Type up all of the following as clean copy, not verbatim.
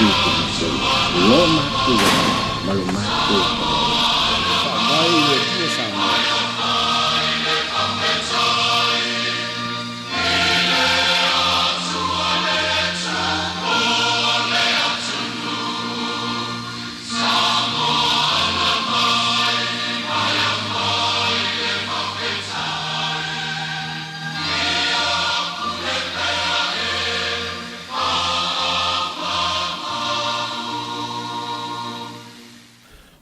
Piupiumasolo, lo matou agaga ma lo matou faavae. Faavae i le Atua Samoa.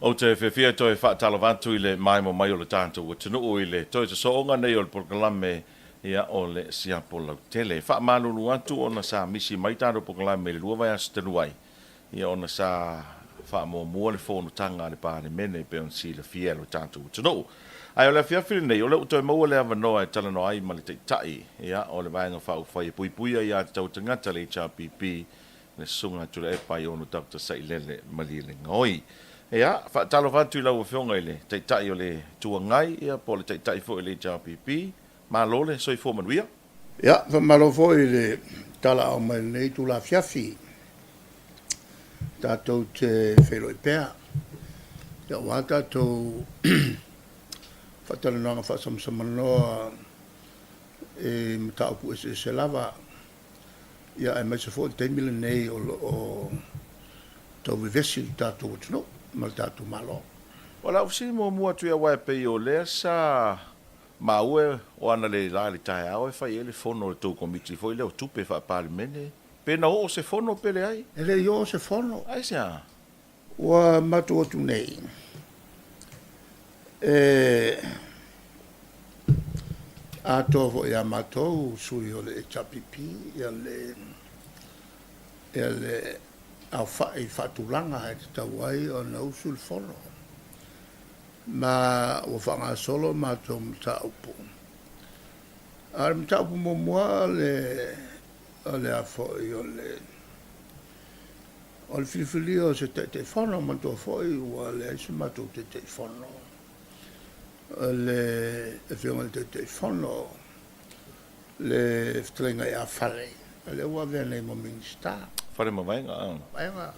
Ou te fiafia toe faatalofa atu i le maemo mai o le tatou atunuu i le toe sosooga nei o le polokalame ia o le Siapo Lautele. E faamalulu atu ona sa misi mai tatou polokalame i le 2 vaiaso talu ai, ia ona sa faamuamua le fonotaga a le Palemene e pei ona silafia e lo tatou atunuu. Ae o le afiafi lenei, o lea ua toe maua le avanoa e talanoa ai ma le Taitai ia o le Vaega Faaupufai e Puipuia Ia Tatau Tagata, le HRPP, le Susuga Tuilaepa Aiono Doctor Sailele Malielegaoi. Ia, faatalofa atu i lau Afioga i le Taitai o le Itu Agai ia po o le Taitai foi o le HRPP, malo le soifua manuia. Ia, faamalo foi i le talaau mai i lenei itula afiafi. Tatou te feiloai pea, ia aua tatou faatalanoaga faasamasamanoa i mataupu eseese lava, ia aemaise foi le taimi lenei o lo o tau vevesi le tatou atunuu ma le tatou Malo. O lau fesili muamua atu ia aua e pei o lea sa maua o analeila i le taeao e fai ai le fono a le tou Komiti foi lea o Tupe Faa-Palemene, pe na oo se fono pe leai? E le i oo se fono. Aisea? Ua matou atu nei e atoa foi ia matou sui o le HRPP ia le ia le aofai faatulaga e tatau ai ona usu le fono. Ma ua faagasolo matou mataupu. A o le mataupu muamua o le o le a foi o le o le filifilia o se Taitaifono, manatua foi ua leai se matou Taitaifono. O le Afioga i le Taitaifono, le fetalaiga ia Fale, o lea ua avea nei ma Minisita. Faleomavaega, a. Vaega.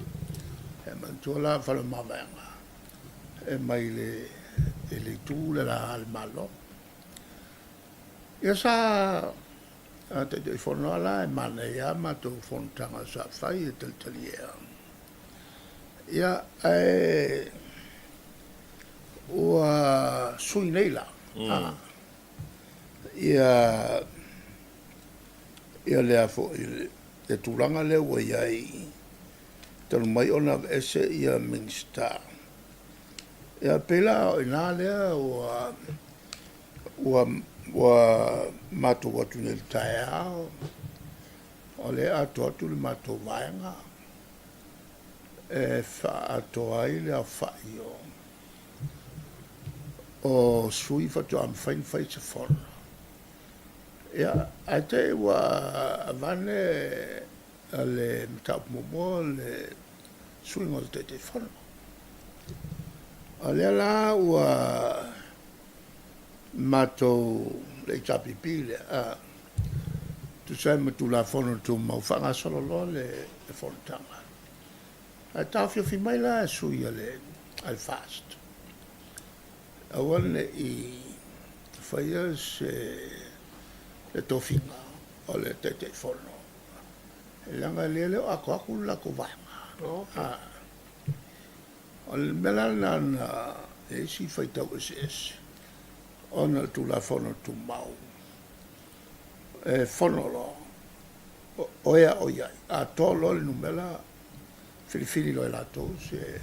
E manatua la Faleomavaega, e mai le, i le itu le la a le Malo. Ia sa Taitaifono lava la e manaia lava matou fonotaga sa fai e talitalia. Ia, ae ua sui nei la, ia, ia lea foi, le tulaga lea ua i ai, talu mai ona aveese ia Minisita. Ia, pei la o i ina lea ua Ua matou atu nei i le taeao, o lea e atoa atu le matou vaega e faaatoa ai le aofai o sui faatoa mafai ona fai se fono. Ia, ae te i ua avane le mataupu muamua o le suiga o le Taitaifono. O lea la ua matou le HRPP lea, a, tusa ai ma Tulafono Tumau, faagasolo loa le fonotaga. Ae taofiofi mai la e sui a le FAST, aua ne i faia se le tofiga o le Taitaifono, leaga e le o atoa atu le latou vaega. O le mea la lena na i ai si faitau eseese ona o le Tulafono Tumau e fono loa o e a o i ai, atoa loa le numera filifili loa e latou se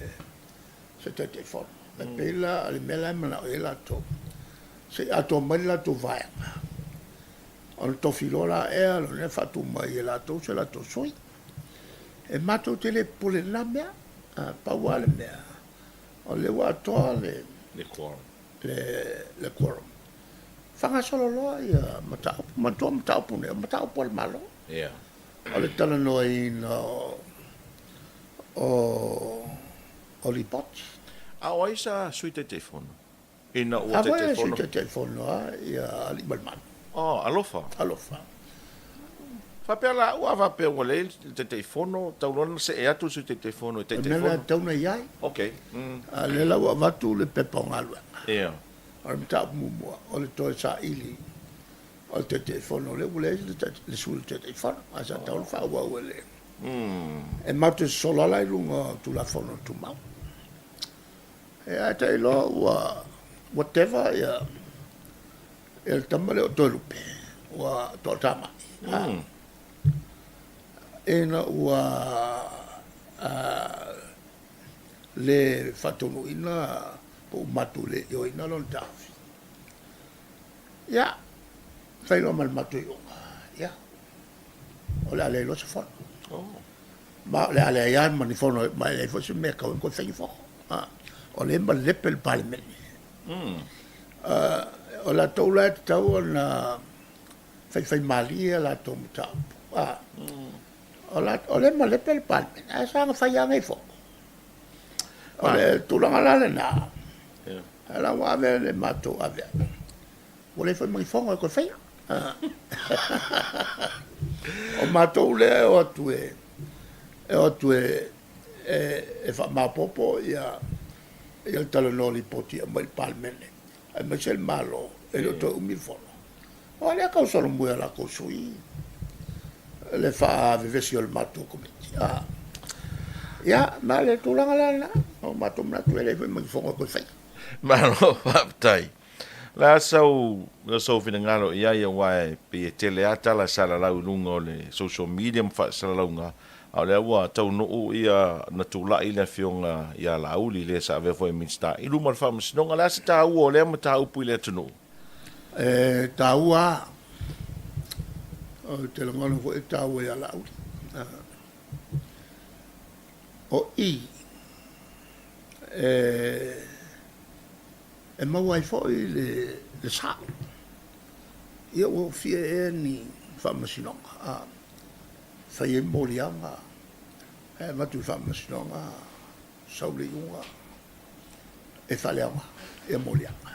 se Taitaifono. E pei la o le mea la e manao i ai latou, se i atoa mai le latou vaega ona tofi loa la ea lona faatu mai e latou se latou sui. E matou te le popole i lena mea. Pau lava le mea, o lea ua atoa le quorum. Le quorum. Faagasolo loa ia mataupu, manatua mataupu nei, o mataupu a le Malo. Yeah. O le talanoaina o o lipoti. A o ai sa Sui Taitaifono? Ina ua Taitaifono. A foi e Sui Taitaifono lava ia Aliimalemanu. Oh, alofa. Alofa. Faapea la au a faapea ua leai le Taitaifono, tau loa ona see atu le Sui Taitaifono e Taitaifono. O le mea lea e tatau ona i ai. Ok. A o lea la ua avatu le pepa o galuega. Ia. O le mataupu muamua, o le toe saili o le Taitaifono, lea ua leai le sui o le Taitaifono, ae sa tatau ona faaauau e le. E matou te sosolo lava la i luga o Tulafono Tumau. Ia ae tailoa ua whatever ia ia le tama lea o Toelupe ua toatamai. Mm. Ina ua le faataunuuina po ua matou le ioeina lona taofi. Ia, fai loa ma le matou iuga, ia, o le a leai loa se fono. Oh. Ma o le a leai lava ma ni fono, ma e leai foi se mea e tatau ai ona toe fai ni fono. O lea e malepe le Palemene. O latou la e tatau ona faifaimalie a latou mataupu. O lea e malepe le Palemene, ae saga fai lava nei fono. O le tulaga la lena, o la ua ave le matou ave ai. Ua leai foi ma ni fono e toe faia. O matou lea e o atu e, e o atu e, e, e faamaopoopo ia, ia le talanoa lipoti e aumai i le Palemene, aemaise le Malo, e le o toe umi le fono. Aua o lea e tau solomua e latou sui le faavevesi o le matou Komiti. Ia, ma le tulaga la lena, o matou manatu e leai foi ma ni fono e toe faia. Malo faafetai. O le a sau sou finagalo i ai aua e pei e tele lava tala e salalau i luga o le social media ma faasalalauga, a o lea ua taunuu ia na tulai le Afioga ia Laauli lea sa avea foi e Minisita i luma o le Faamasinoga. O le a se taua o lea mataupu i le atunuu? E taua lava. Ou te lagona foi e taua ia Laauli. O i e e maua ai foi le sao. Ia ua oofia ea ni faamasinoga a fai ai moliaga ae avatu i le faamasinoga sau le iuga e faaleaoga ia moliaga.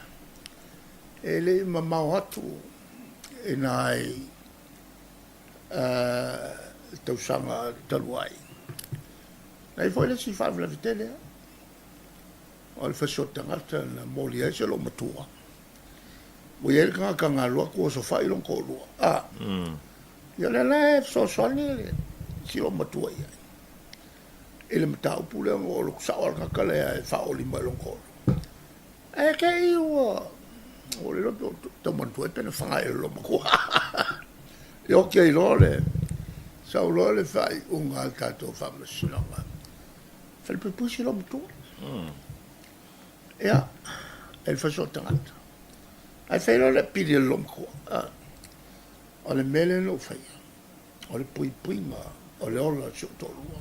E le i mamao atu i nai tausaga talu ai, na i ai foi le isi faalavelave tele lava. O le fasioti tagata na moli ai se loomatua. Ua i ai le tagata na alu atu osofai lona toalua. A, ia o lea la e fesoasoani le si loomatua i ai i le mataupu lea ona ua loto sao lava le tagata lea e faaoli mai lona toalua. Ae te i ua ua le iloa pe ua tau manatua ai pe na faga i le loomatua. Ia oti ai loa le sau loa le faaiuga a le tatou Faamasinoga. Falepuipui si loomatua. Ia, e le fai soo tagata. Ae fai loa le pili a le loomatua. O le mea lea na ou faia, o le puipuiga o le ola o si ou toalua.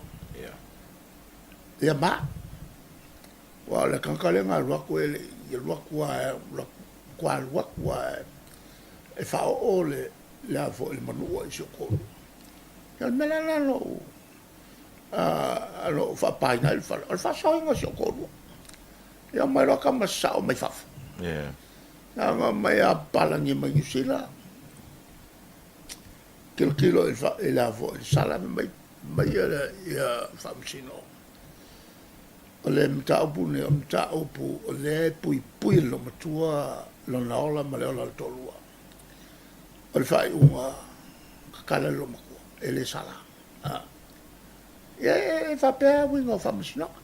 Ia ma, aua o le tagata lea na alu atu e le i alu atu lava, matua alu atu lava e faaoo le, le a foi, le manua i si ou toalua. Ia o le mea la lena na ou o lo o faapaina ai le fale, o le faasaoina o si ou toalua. Ia omai loa tama sasao mai fafo. Yeah. Na ona omai a papalagi mai Niu Sila, tilotilo i le, i le a foi, i le sala fai mai, mai ia, ia faamasino. O le mataupu lenei, o le mataupu o lea e puipui e le loomatua lona ola ma le ola o le toalua. O le faaiuga, tatala le loomatua, e le sala. Ia e faapea uiga o faamasinoga.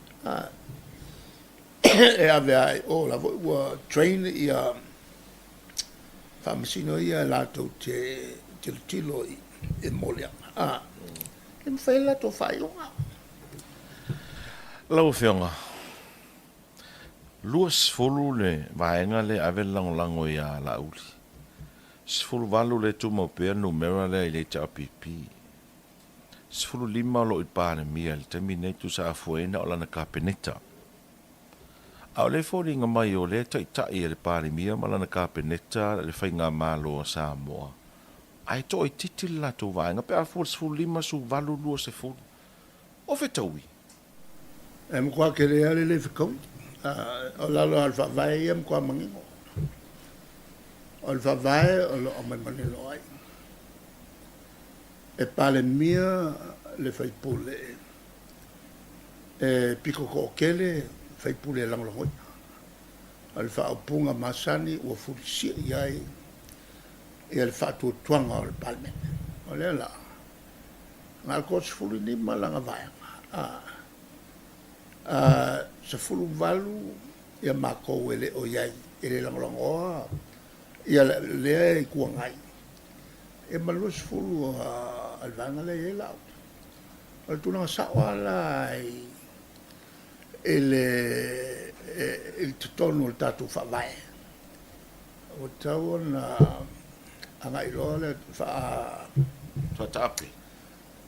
E ave lava i o, o la foi ua train ia faamasino ia latou te tilotilo i moliaga. E mafai ai le latou faaiuga. Lau Afioga, 20 le vaega lea e ave le lagolago ia Laauli. 18 lea e tumau pea le numera lea i le HRPP. 15 o lo o i Palemia i le taimi lenei tusa a fuaina o lana Kapeneta. A o lea e foliga mai o lea e taitai e le Palemia ma lana Kapeneta le Faigamalo a Samoa, ae toaitiiti le latou vaega pe a fua i le 15, 18, 20. O fetaui? E matua tele lava le le fetaui. O lalo lava o le Faavae ia e matua manino. O le Faavae o lo o aumai manino ai. E Palemia le sui usufono e pito toatele sui usufono e lagolagoina. O le faaupuga masani ua fulisia i ai ia le faatuatuaga o le Palemene. O lea la, na o le 35 lana vaega, a, 18 ia matou e le o i ai, e le lagolagoa ia lea Itu Agai, ia ma le 20 a le vaega lea e i ai Laauli. O le tulaga sao lava la i le i totonu o le tatou Faavae, ua tatau ona agai loa le Faataape.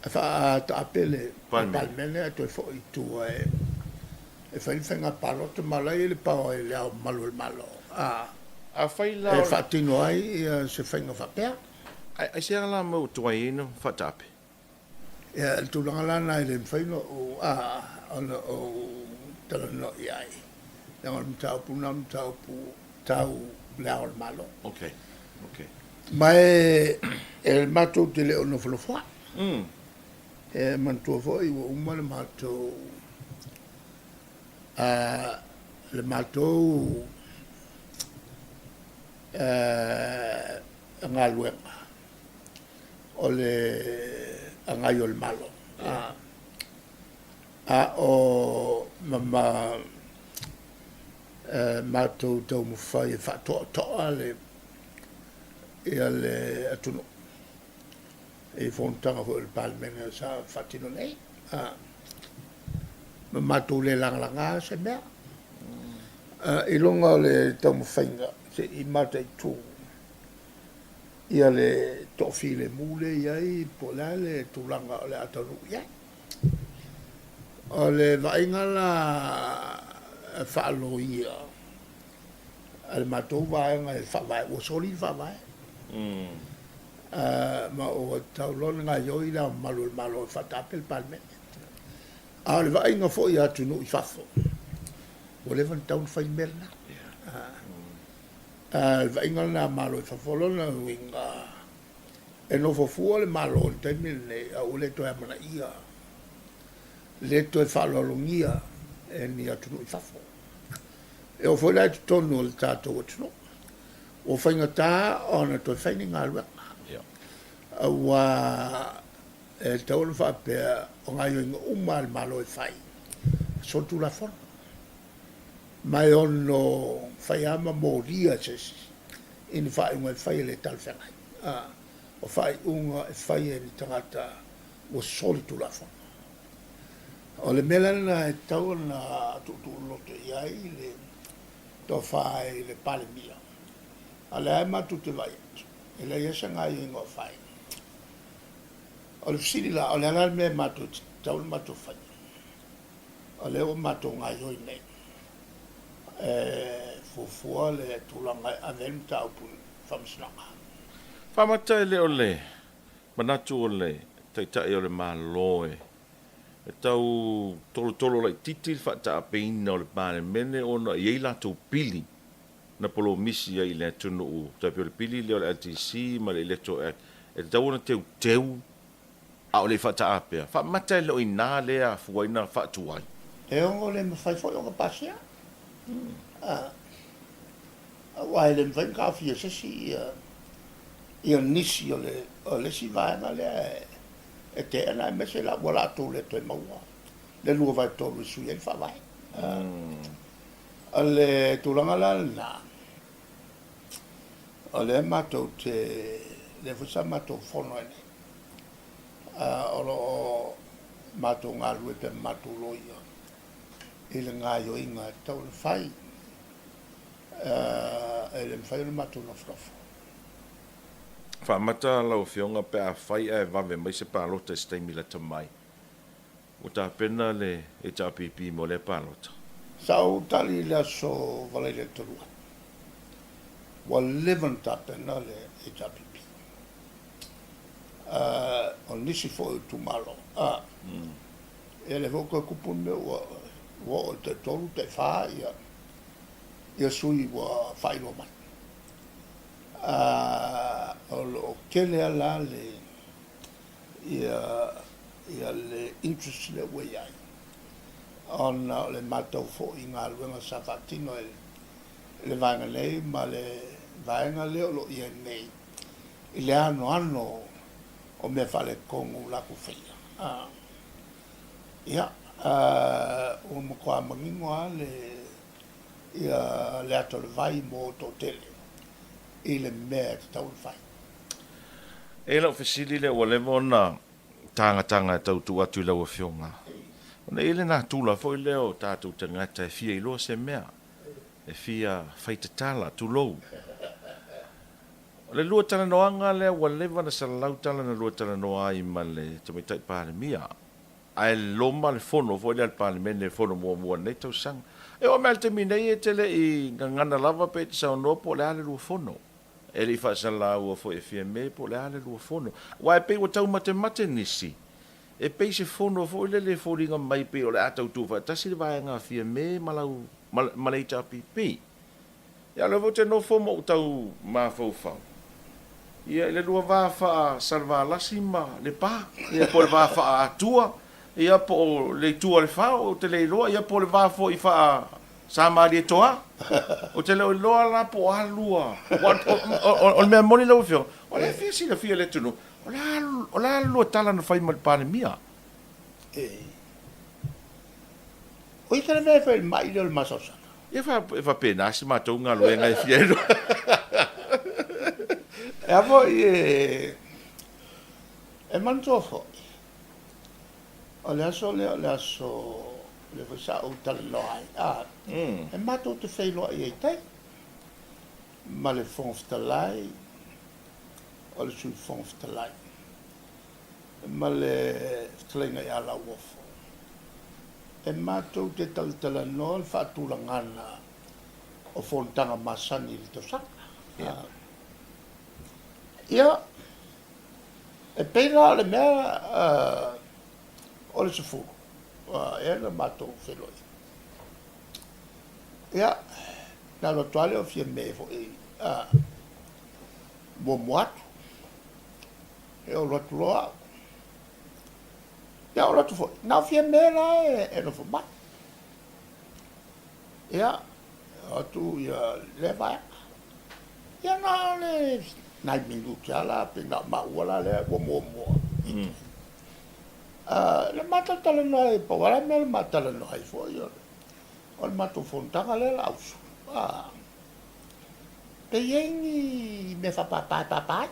Faataape le Palemene ae toe foi i tua e fai le faiga palota ma o la e i ai le power i Le Ao Mamalu o le Malo Afai la e faatino ai se faiga faapea. Aisea la mea ua tuai ai ona faataape? Ia, le tulaga la lena e le mafai ona ou talanoa i ai, leaga o le mataupu lena o le mataupu tau Le Ao o le Malo. Okay. Okay. Ma e matou te le o nofonofo ai. E manatua foi ua uma le matou le matou galuega o le agai o le Malo, a o ma matou taumafai e faatoatoa le ia le atunuu i fonotaga foi o le Palemene sa faatino nei, ma matou le lagalaga se mea i luga o le taumafaiga se i mataitu ia le toafilemu lea e i ai po o le a le tulaga o le a taunuu i ai. O le vaaiga la faaloia a le matou vaega i le Faavae, ua soli le Faavae. Ma ua tatau loa ona gaoioi Le Ao Mamalu o le Malo e faataape le Palemene. A o le vaaiga foi a atunuu i fafo, ua leva ona tatau ona fai le mea lena. A o le vaaiga lena a Malo i fafo, o lona uiga, e nofo fua le Malo i le taimi lenei, a ua le toe amanaia, le toe faaaloalogia e ni atunuu i fafo. E oo foi la i totonu o le tatou atunuu, ua faigata ona toe fai ni galuega, aua e tatau ona faapea o gaoioiga uma a le Malo e fai, e solitulafono. Ma e ono fai lava ma molia e se isi i ni faaiuga e fai e le talafeagai. O faaiuga e fai e ni tagata ua solitulafono. O le mea la lena e tatau ona tuutuuloto i ai le tofa i le Palemia, a o lea lava matou te vaai atu, e leai lava se gaoioiga o fai. O le fesili la, o le a la le mea e matou te tatau ona matou faia? O lea ua matou gaoioi nei e fuafua le tulaga e ave ai le mataupu i le Faamasinoga. Faamata e le o le manatu o le Taitai o le Malo e tau tolotolo laitiiti le faataapeina o le Palemene ona e i ai latou pili na polomisi ai i le atunuu, tai pei o le pili lea o le LTC ma le Electoral Act, e tatau ona teuteu a o le i faataapea. Faamata e le o i ina lea e afua ai ona faatuai. E ono le mafai foi ona pasia, aua e le mafai ona taofia e se isi ia nisi o le isi vaega lea e teena, aemaise la ua latou le toe maua le 2/3 e sui ai le Faavae. O le tulaga la lena, o lea matou te, lea foi sa matou fono ai nei, o lo o matou galulue pea ma matou loia i le gaoioiga e tatau ona fai. E le mafai ona matou nofonofo. Faamata lau Afioga pe afai ae vave mai se palota i se taimi lata mai, ua tapena le HRPP mo lea palota? Sa ou tali i le aso Valailele talu ai, ua leva ona tapena le HRPP. O nisi foi o itumalo, ia lea foi ua toe tupu le mea ua oo i le taitolu, taifa ia sui ua faailoa mai. O lo o tele lava la le Ia, ia le interest lea ua i ai, ona o le matau foi i galuega sa faatino e le vaega nei ma le vaega lea o lo o i ai nei i le anoano o mea faaletonu latou faia. Ia, ua matua manino lava le, ia, le ata o le vai mo toatele i le mea e tatau ona fai. E lau fesili lea ua leva ona tagataga e tau tuu atu i lau Afioga, ona e i ai le natura foi lea o tatou tagata e fia iloa se mea, e fia fai tatala, tulou. O le lua talanoaga lea ua leva ona salalau tala na lua talanoa ai ma le Tamaitai Palemia, ae loma le fono foi lea a le Palemene, le fono muamua o lenei tausaga. E oo mai lava i le taimi nei e te le i gagana lava pe e te saunoa po o le a le lua fono. E le i faasalaua foi e Fiame po o le a le lua fono. Aua e pei ua tau matemate nisi, e pei se fono foi lele e foliga mai pei o le a tau tuufaatasi le vaega a Fiame ma lau, ma le HRPP. Ia o lea foi ou te nofo ma ou tau mafaufau, ia i le lua va faa-Salevalasi ma Lepa, ia po o le va faa-Atua, ia po o le itu a le Fao, ou te le iloa, ia po o le va foi faa Sa Malietoa. Ou te le o iloa la po o a lua. O le mea moni lau Afioga, o lea e fia silafia e le atunuu, o le a, o le a le lua tala na fai ma le Palemia? O ia tala mea e fai i le mai lea o le masaosala. Ia e faapena se matou galuega e fia iloa. E a foi e, e manatua foi, O le aso lea o le aso lea foi sa ou talanoa ai, a, e matou te feiloai ai i tai ma le Fofoga Fetalai, o le Sui Fofoga Fetalai ma le fetalaiga ia Lauofo. E matou te talatalanoa le faatulagaga o fonotaga masani i le tausaga. Ia, E pei la o le mea o le 10 ea na matou feiloai. Ia, na alu atu lava lea o Fiame foi muamua atu. Ia, ou alu atu loa au. Ia, ou alu atu foi, na o Fiame la e nofo mai. Ia, o atu ia lea vaega. Ia na o le nai minute lava la, pei na o maua la lea ua muamua. Le matou talanoa ai, pau lava le mea na matou talanoa ai foi, o le matou fonotaga lea o le a usu. Pe i ai ni mea faapapa e papa ai.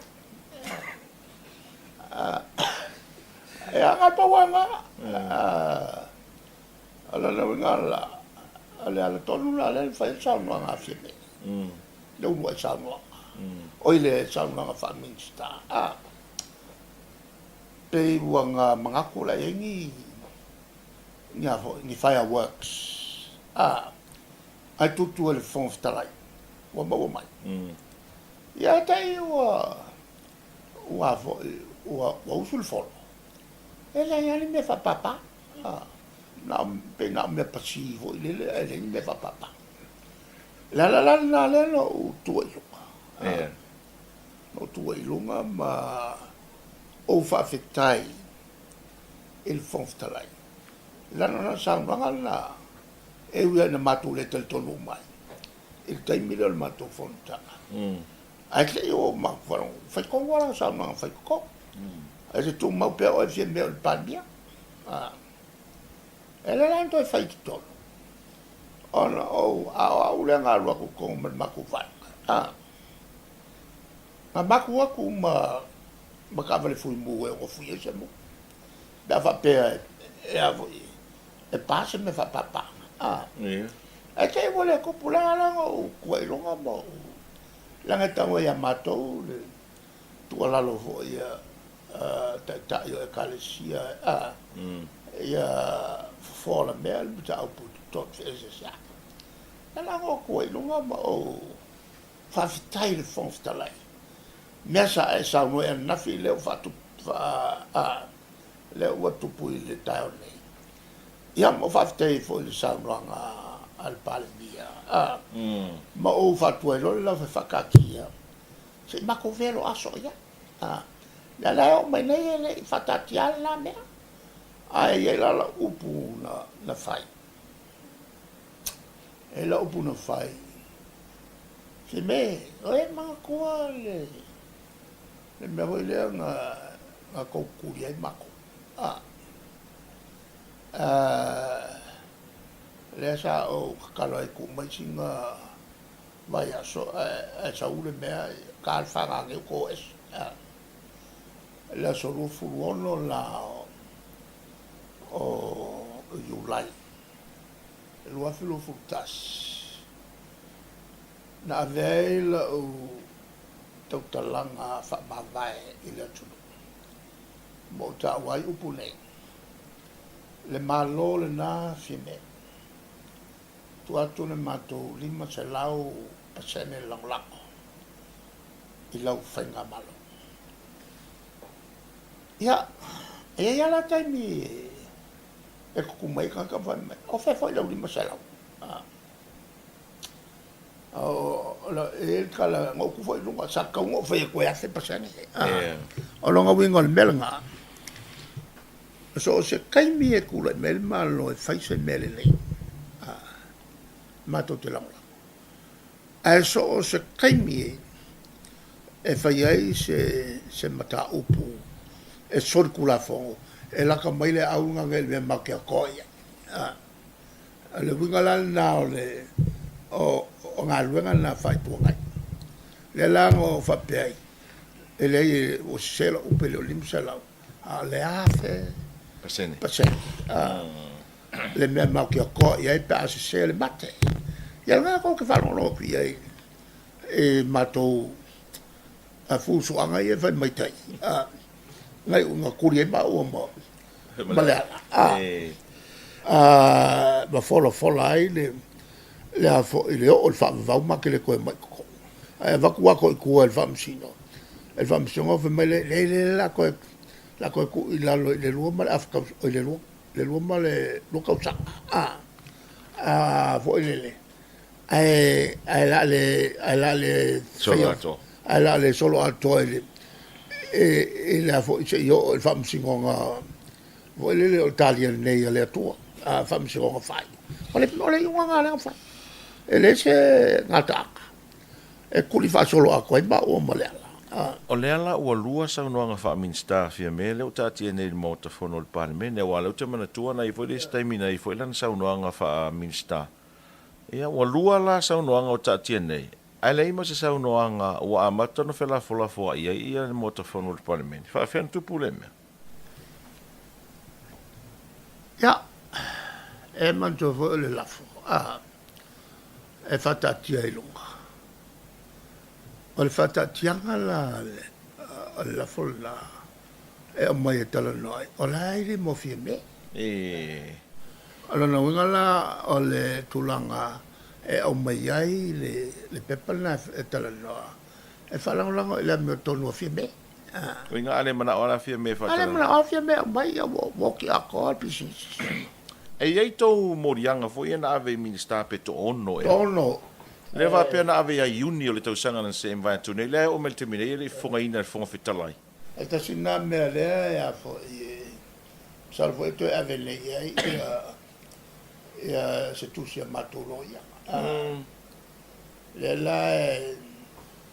Ia, na pau lava lena. O lona uiga la, o le ala tonu la lea na fai ai le saunoaga a Fiame, le uluai saunoaga, oi le saunoaga faa-Minisita, a, pei ua na manatu la i ai ni, ni a foi, ni fireworks, a, ae tutu e le Fofoga Fetalai, ua maua mai. Ia ae tai ua, ua a foi, ua, ua usu le fono, e leai lava ni mea faapapa. Na o, pei na o mea pasi foi lele ae leai ni mea faapapa. O le ala la lena lea na ou tu ai i luga. Na ou tu ai i luga ma ou faafetai i le Fofoga Fetalai. Leaga o le saunoaga lena e ui lava ina matou le talitonu uma ai i le taimi lea o le matou fonotaga. Ae te i ua matou faalogo, fai tonu lava lana saunoaga fai totonu. Ae se tumau pea oe fia mea o le Palemia. E le la na toe fai i totonu, ona ou, a o au lea na alu atu i totonu ma le matou vaega, na matou o atu ma, ma taavale fuimu e ono fui ai se mu, pe a faapea e a foi, e pa se mea faapapa. Ae te i ua le tupu, leaga la na ou tu ai i luga ma ou, leaga e tau ai ia matou le tuualalo foi a taitai o Ekalesia, a, ia fofoa la mea le mataupu i totonu feeseeseai. Ia la na ou tu ai i luga ma ou faafetai i le Fofoga Fetalai, mea sa e saunoa ai ananafi lea ua faatupu, a, lea ua tupu i le taeao nei. Ia ma ou faafetai ai foi i le saunoaga a le Palemia, a, ma ou faatuai loa le lafa e faataatia se i matou velo aso i ai. A. Lea la e oo mai nei e le i faataatia lena mea, ae i ai la lau upu na, na fai. E i ai lau upu na fai, Fime, o e manatua le, le mea foi lea na, na tou tuli ai matou. A, a, lea sa ou tatalo ai e tuu mai sina vaiaso ae, ae sau le mea, ta le faganeu tou o ese. A, le aso 26 la o Iulai 2021, na ave ai lau tautalaga faamavae i le atunuu ma ou taua ai upu nei, Le Malo lena Fiamē, tuu atu le matou 500% lagolago i lau faigamalo. Ia, e i ai lava la taimi e tutu mai ai tagata ma fai mai, o fea foi lau 500? E i ai le tala, na ou tu foi i luga, sa tatau ona ou fai atu e 1000%. O lona uiga o le mea lena, so o se taimi e tulai mai ai le Malo e fai se mea lelei, matou te lagolago. Ae so o se taimi e fai ai se mataupu e solitulafono, e lata mai le aau lena i le mea matou te atoa i ai. O le uiga la lena o le o galuega na faa-Itu Agai. O lea la na ou faapea ai, e leai ua sese lau upu e le o le 500, a o le 1000 pasene le mea matou te atoa i ai pe a sese le mate. Ia o lena tou te faalogologo atu i ai i matou fusuaga ia e fai mai tai, na tuli ai maua ma Leala, ma folafola ai le a foi le oo i le faavavau ma te le toe omai i totonu. Ae avatu ato i tua i le faamasino, e le faamasinoga fai mai lea, leai leai o le a toe tuu i lalo i le lua ma le afa tausaga, oi le lua ma le lua tausaga, a foi lele, ae ae o le a le ae o le a le Solo atoa. Ae o le a le solo atoa i le i le a foi se i oo i le faamasinoga foi lele o le talia nei a le Atua, a faamasinoga fai. O le o le iuga lena lea na fai. E leai se gataaga e tuli faasolo atoa ai maua ma Leala. O Leala ua lua saunoaga faa-Minisita a Fiame lea ua taatia nei i le Maota Fono o le Palemene, aua o lea ou te manatua na i ai foi le isi taimi na i ai foi lana saunoaga faa-Minisita. Ia, ua lua la saunoaga ua taatia nei, ae leai ma se saunoaga ua amata ona felafolafoai ai ia le Maota Fono o le Palemene. E faapefea ona tupu lea mea? Ia, e manatua foi o le lafo e faataatia i luga. O le faataatiaga la o le lafo lena e aumai e talanoa ai, o la e le mo Fiamē. O lona uiga la o le tulaga e aumai ai le pepa lena e talanoa, e faalagolago i le amiotonu a Fiamē. Uiga a le manao lava la Fiamē e faatalanoa. A le manao lava Fiamē e aumai, ia ua oti atoa le pisinisi. E i ai tou moliaga foi ia na ave i Minisita pe toaono ea? Toaono. Lea faapea na ave ia Iuni o le tausaga na se mavae atu nei, lea e oo mai i le taimi nei e le i fofogaina e le Fofoga Fetalai. E tasi lena mea lea e a foi e masalo foi e toe ave nei i ai ia ia se tusi a matou loia. Lea la e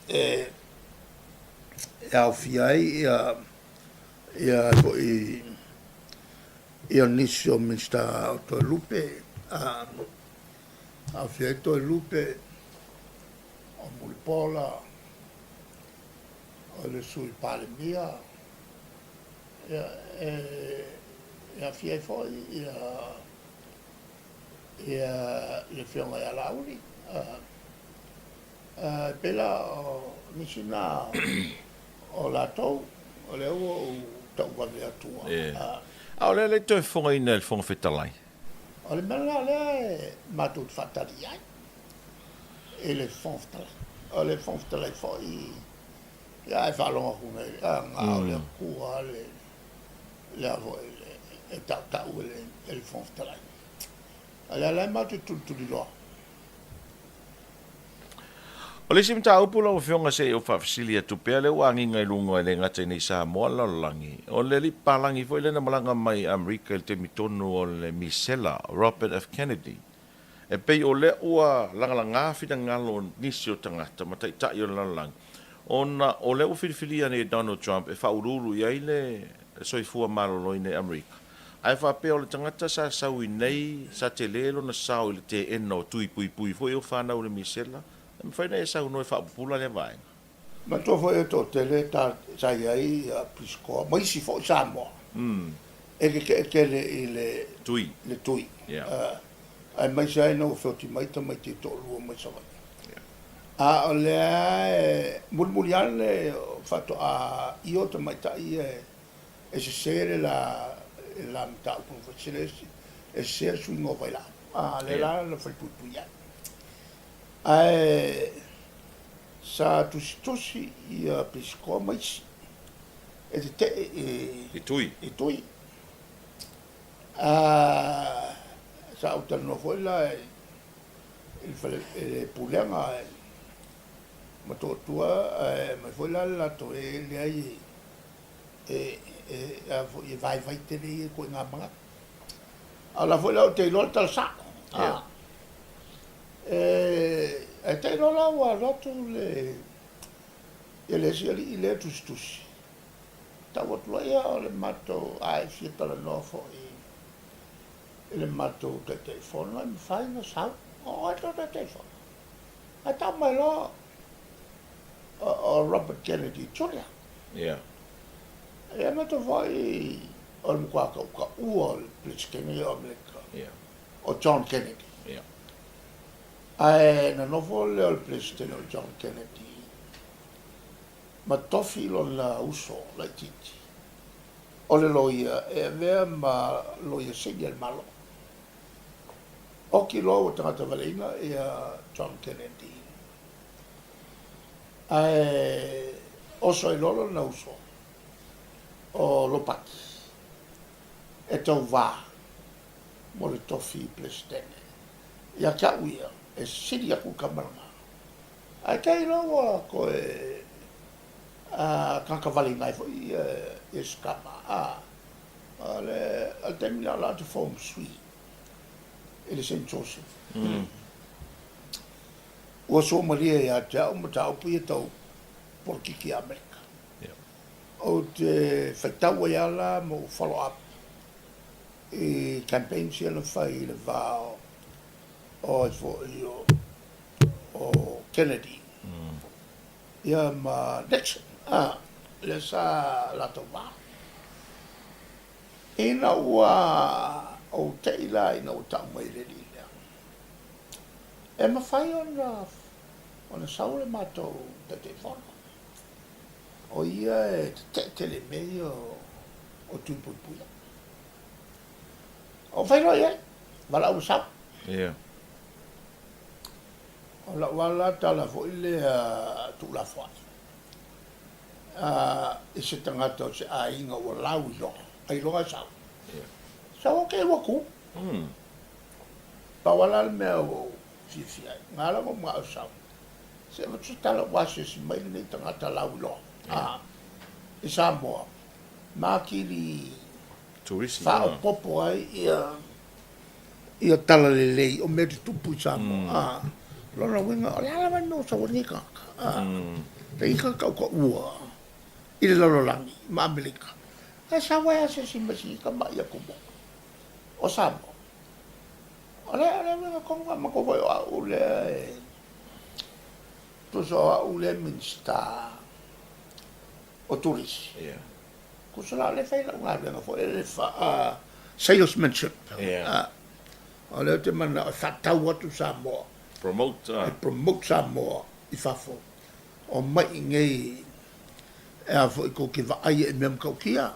e e aofia ai ia ia foi ia nisi o Minisita o Toelupe, a aofia ai Toelupe, o Mulipola, o le Sui Palemia, ia, e aofia ai foi ia ia le Afioga ia Laauli. E pei la o nisi na o latou, o lea ua ou tau vave atu. A o lea le toe fofogaina e le Fofoga Fetalai. O le mea lena lea e matou te faatali ai i le Fofoga Fetalai. O le Fofoga Fetalai foi, ia ae faalogo atu nei, na o le Atua le, le a foi, e tautau e le Fofoga Fetalai. A o lea la e matou te tulituliloa. O le isi mataupu lau Afioga se i ou faafesili atu pea, lea ua agiga i luga e le gata i nei Samoa le lalolagi, o le alii papalagi foi lea na malaga mai i Amerika i le taimi tonu o le Misela, Robert F. Kennedy. E pei o lea ua lagalaga finagalo o nisi o tagata ma taitai o le lalolagi, ona o lea ua filifilia nei e Donald Trump e faauluulu i ai le soifua maloloina i Amerika. Ae faapea o le tagata sa sau i nei, sa tele lona sao i le teena o tui puipui foi o fanau i le misela, e mafai ona e saunoa e faapupula lea vaega. Manatua foi e toatele ta sa i ai ia Pisikoa ma isi foi Samoa e tetee tele i le Tui. le tui aemaise ai ina ua feoti mai tamaiti e toalua mai Savaii. A o lea e mulimuli ane faatoa io tamaitai ia e e sese le la le la mataupu na fai sele e sese le suiga o vailaau a lea la na fai puipui ai. Ae sa tusitusi ia Pisikoa ma isi e tetee i I tui. I tui. A sa ou talanoa foi la i le fale i le pulega i Motootua ae aumai foi la le latou e leai e e a foi e vaivai tele ia ituaiga manatu. A o la foi la ou te iloa le tala sa'o. Ia. E ae te iloa la ua alu atu le ia le isi alii lea tusitusi tau atu loa ia o le matou a e fia talanoa foi i le matou Taitaifono e mafai ona sau. O oe tou Taitaifono. Ae tau mai loa o Robert Kennedy Junior. Ia. Ia matou foi o le matua tautaua o le Peresetene o Amerika. Ia. O John Kennedy. Ia. Ae na nofo lea o le Peresetene o John Kennedy ma tofi lona uso laitiiti o le loia e avea ma loia sili a le Malo. Oki loa ua tagata valeina ia John Kennedy. Ae oso ai loa lona uso o Lopati e tauva mo le tofi Peresetene. Ia te au ia, e sili atu le tama lena. Ae te i loa ua toe tagata valeina ai foi ia si tama. O le taimi lena o la ou te form 3 i le Saint Joseph. Ua suamalie ia te au mataupu ia tau polokiki a Amerika. Ou te faitau ai lava la ma ou follow up i campaigns ia na fai i le va o ai foi o o Kennedy ia ma Nixon a, lea sa latou va. Ina ua ou te'i la ina ua tau mai e le alii lea, E mafai ona ona sau le matou Taitaifono, o ia e tetee tele i mea ia o tui puipuia. Ou fai loa i ai, valaau ua sau. Ia. O lau lava la tala foi lea tuulafoai i se tagata o se aiga ua lauiloa, ailoga e sau. Ia. Sau ake ua tu. Pau lava la le mea ua ou fiafia ai, na ala ona ou manao e sau, se avatu se tala ua asiasi mai lenei tagata lauiloa i Samoa, ma atili faaopoopo ai ia talalelei o mea tutupu i Samoa. O lona uiga, o le a lava le mea ua sau ai lenei tagata, lenei tagata tautaua i le lalolagi ma Amerika, ae sau ai asiasi mai si tamai atunuu o Samoa. O le o le uiga tonu lava matou foi o au lea e tusa o au lea e Minisita o Turisi. Yeah. Tusa la o lea e fai lau galuega foi lea faa salesmanship. Yeah. O lea ou te manao e faatau atu Samoa. Promote. E promote Samoa i fafo. O mai i nei e a foi tou te vaai i mea matautia.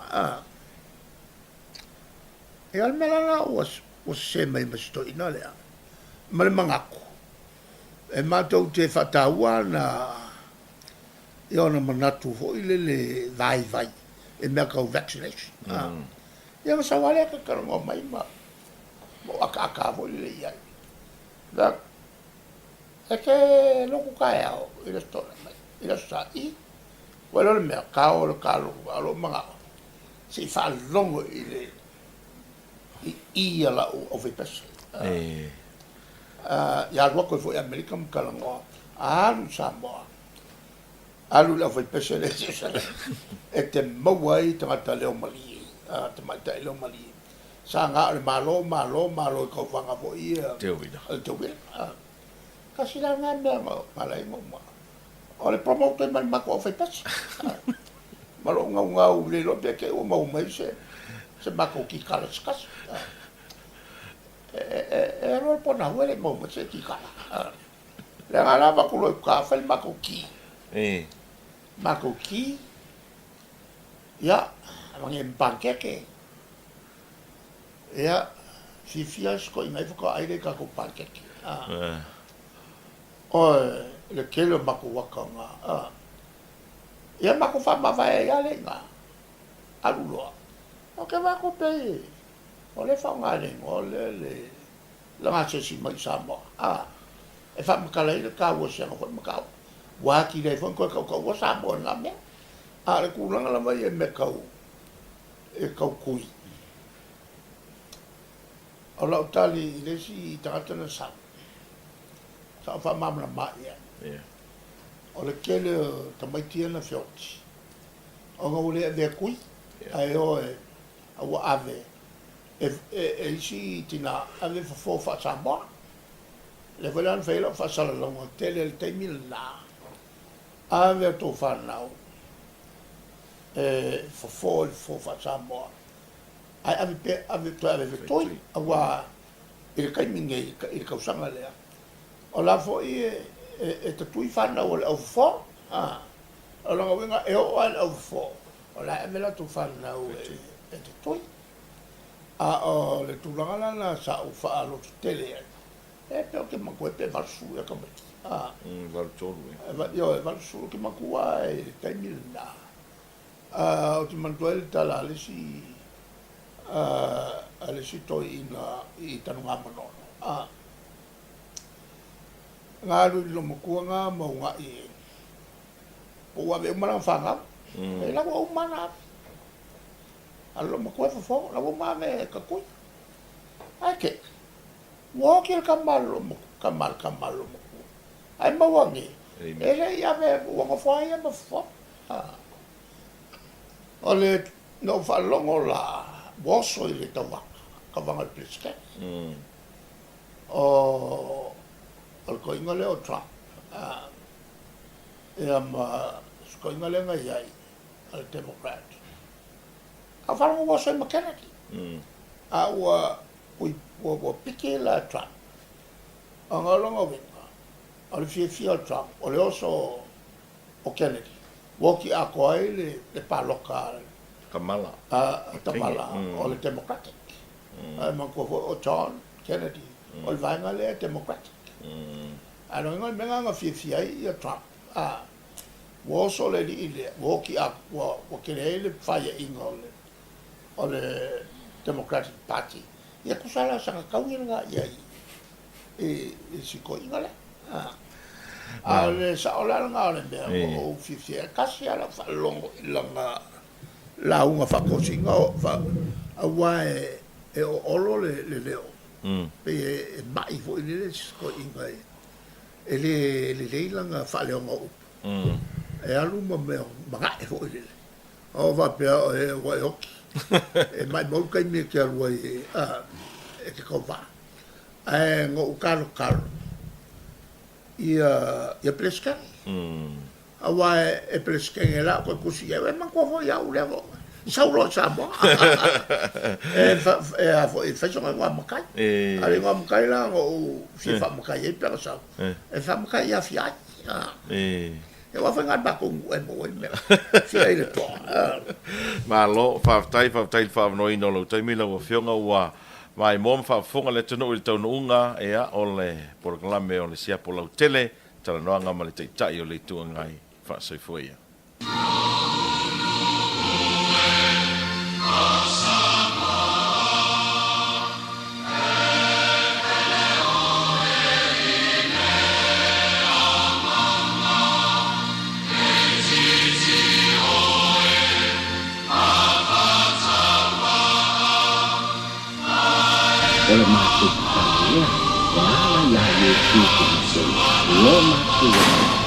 Ia o le mea la lena ua sese mai ma si toeaina lea, ma le manatu, e matou te faataua ana ia ona manatu foi lele vaivai i mea tau vaccination. Ia ona sau lava lea talanoa mai ma ou akaaka foi lele i ai. E te lotu taeao i le Aso Toonai, i le Aso Sa i, ua iloa le mea, kao le ta lotu, a o lou manao, se i faalogo i le i i a lau aufaipese. Ia alu atu ai foi i Amerika ma talanoa, a alu i Samoa, alu i le aufaipese lea i Ierusalema, e te maua ai tagata leo malie, tamaitai leo malie. Sa na o le Malo, Malo, Malo i tauvaga foi ia o le teuila. Tasi la lena mea na ala ai ona uma. O le promote ai ma le matou aufaipese. Ma lou naunau le iloa pe te i ua maua mai se se matou kikala se tasi. E alu alu pona e le i maua mai se kikala. Leaga la avatu loa i uta fai le matou ki. Matou ki, ia, avane ma panekeke. Ia, fiafia si toeaina ai faatoa ai lea i tatou panekeke. Oi, le tele o matou ata na, a. Ia matou faamavae ai lava lea i ina, alu loa. Ou te vaai atu pei o lea e faaaoga e le igoa lea le le gasesi mai i Samoa, a, e faamatala ai le taua o si ana foi mataupu. Ua atili ai foi ona toe tautaua Samoa i lena mea. A o le tulaga lava ia i mea tau e tau tui. O lau tali i le isi tagata na sau, sa ou faamalamalama i ai, o le tele o tamaiti ia na feoti, ona ua le avea tui, ae o e, a ua ave e isi tina, ave fofo faa-Samoa. Lea foi la na fai ai lau faasalalauga tele i le taimi lena, ave a outou fanau e fofo i le fofo faa-Samoa, ae ave pea, ave, toe ave fetui, aua i le taimi nei, i le tausaga lea, o la foi e tatui fanau a le aufofo, a, o lona uiga e oo lava i le aufofo, o la e ave latou fanau e tatui. A o le tulaga la lena sa ou faalototele ai, e pei ou te manatua pe 80 ea tamaiti, a. 83 ea. Ioe, 80, ou te manatua lava i le taimi lena. Ou te manatua ai le tala a le isi a le isi toeaina i Tanugamanono, na alu i le loomatua na ma una'i po ua ave uma lana fanau. E la ua uma na ave. A le loomatua e fofo, la ua uma ave e tatui. Ae te i, ua oti le tama a le tama a le tama a le loomatua. Ae maua nei, e le i ave, ua nofo lava ia ma fofo. O le, na ou faalogo la, ua oso i le tauvaga, tauvaga o le Peresetene. O, o le toeaina lea o Trump, ia ma si toeaina lea na i ai, o le Democrat. A ou faalogo ua oso ai ma Kennedy. A ua, ua, ua piki la Trump. Ona o lona uiga, o le fiafia o Trump, o le oso o Kennedy, ua oti atoa ai le palota a Kamala, Kamala o le Democratic. Ae manatua foi o John Kennedy, o le vaega lea Democratic. Ae lona uiga o le mea lena na fiafia ai ia Trump, ua oso le alii lea, ua oti atoa, ua tele ai le faiaina o le Democratic Party. Ia tusa la o sana taui lena i ai i si toeaina lea. A o le sao la lena o le mea ua ou fiafia ai, tasi lava lau faalogo i lana lauga faatosina, aua e oolo le leo, pei e mai foi lele si toeaina e le lelei lana faaleoga o upu, e alu ma mea mana'e foi lele. A ua faapea oe ua e oti, e maʻimau le taimi e te alu ai e te tauva. Ae na ou talotalo ia ia Peresetene. Aua e Peresetene la ou toe tusi i ai, e manatua foi au lea foi, sau loa i Samoa. E e a foi, e fai sona igoa matai. A o le igoa matai la na ou fia faamatai ai pe ana sau, e faamatai ia Fiai. Aua foi na matou nuu e maua ai mea fia ai le toa. Malo, faafetai, faafetai i le faaavanoaina o lou taimi lau Afioga ua maimoa ma faafofoga le atunuu i le taunuuga ea o le polokalame o le siapo lautele, talanoaga ma le Taitai o le Itu Agai. Faasoifua ia. O le matou tatalo lea e ala ia Iesu Keriso lo matou Alii.